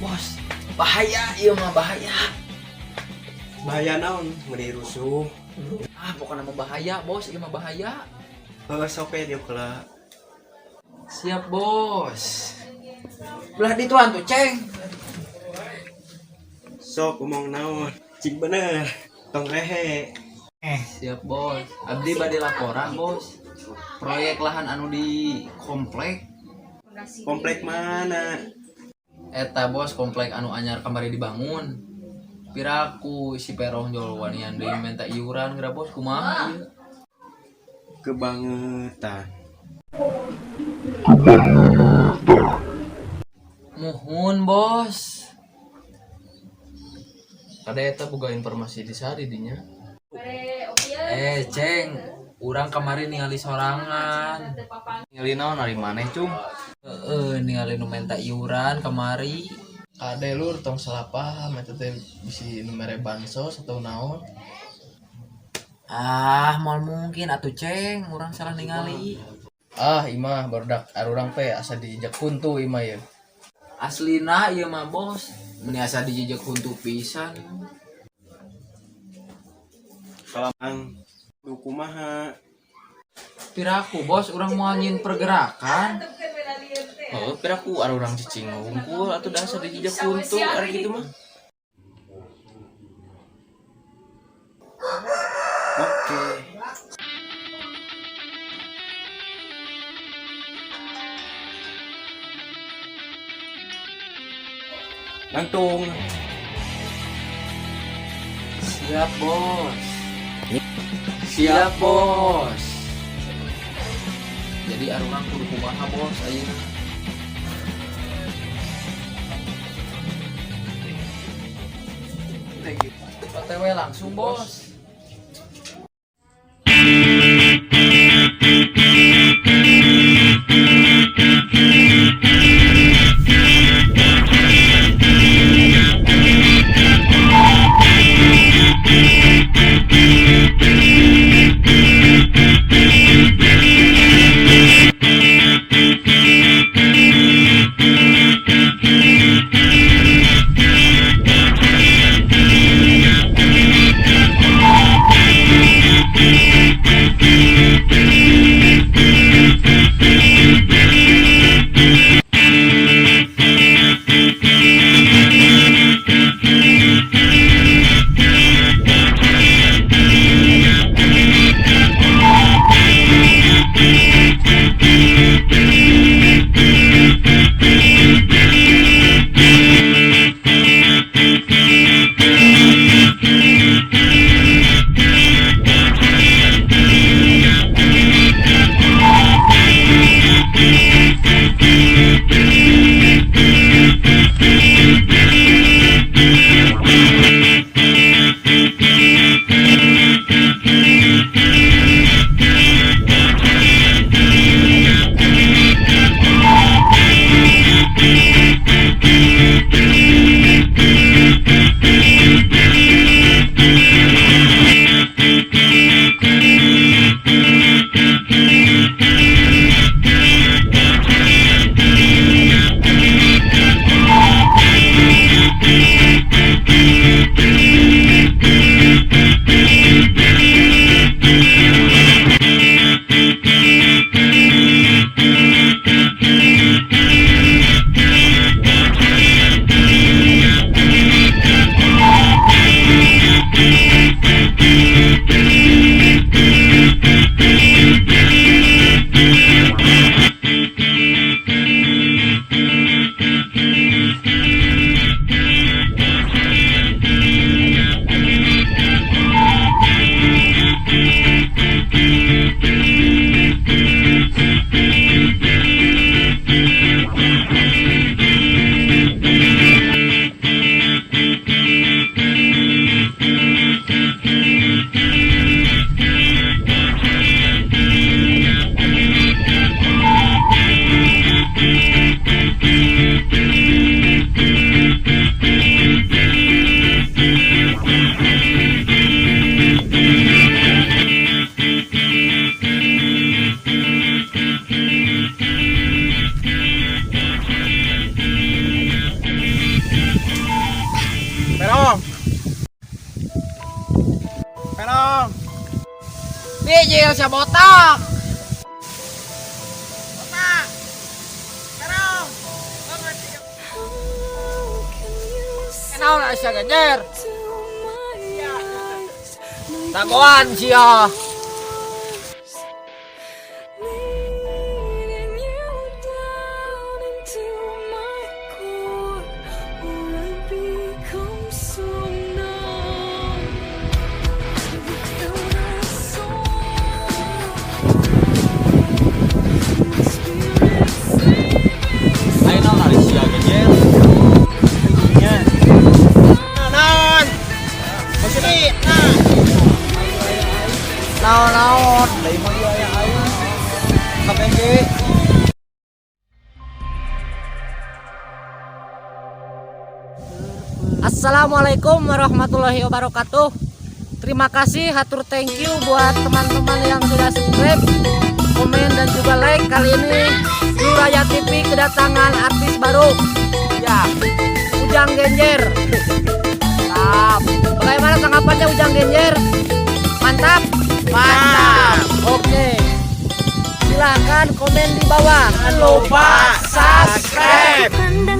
Bos, bahaya ieu mah, bahaya. Bahaya naon? Meuni rusuh? Ah, pokoknya mah bahaya, Bos, ieu mah bahaya. Heeh, sok we dieu heula. Siap, Bos. Belah dituan tuh, Ceng. Sok ngomong naon? Cing bener. Tong rehe. Siap, Bos. Abdi bade laporan, Bos. Proyek lahan anu di komplek. Komplek mana? Eta, Bos, komplek anu anyar kamari dibangun. Piraku si Peroh jol wanian deui minta iuran geura, Bos, kumaha ieu? Kebangetan. Muhun, Bos. Kada eta boga informasi di sari dinya. Eh, Ceng, urang kemarin ningali sorangan. Ningali naon ari maneh, Cung? Heeh, ningali nu minta iuran kamari. Kade, Lur, tong salah paham eta teh bisi nu mere bansos atau naon. Ah, moal mungkin atuh, Ceng, urang salah ningali. Ah, imah barudak arurang teh asa dijejak huntu imah ye. Aslina ieu mah, Bos, meni asa dijejek huntu pisan. Kalamang du kumaha? Piraku, Bos, urang moal nyieun pergerakan. Oh, piraku arurang cicing wungkul atuh da asa dijejak huntu ari kitu mah. Oke. Langtung. Siap, Bos. Siap, Bos. Jadi arurang kudu kumaha, Bos, ayeuna? OTW langsung, Bos. Terong. Bijil sia botak. Botak. Terong. Naon sia Genjer? Dagoan sia. Leading you down into my core, where I become so numb. Without a soul, my spirit's sleeping. Ayo naon ari sia Genjer? Nya. Naon? Maksudnya, nah. Naon naon? Deui mah ieu aya aing. KPG. Assalamualaikum warahmatullahi wabarakatuh. Terima kasih, hatur thank you buat teman-teman yang sudah subscribe, komen dan juga like. Kali ini Raya TV kedatangan artis baru. Ya, Ujang Genjer. Mantap. Bagaimana tanggapannya, Ujang Genjer? Mantap? Mantap. Oke. Silahkan komen di bawah. Jangan lupa subscribe. Pandang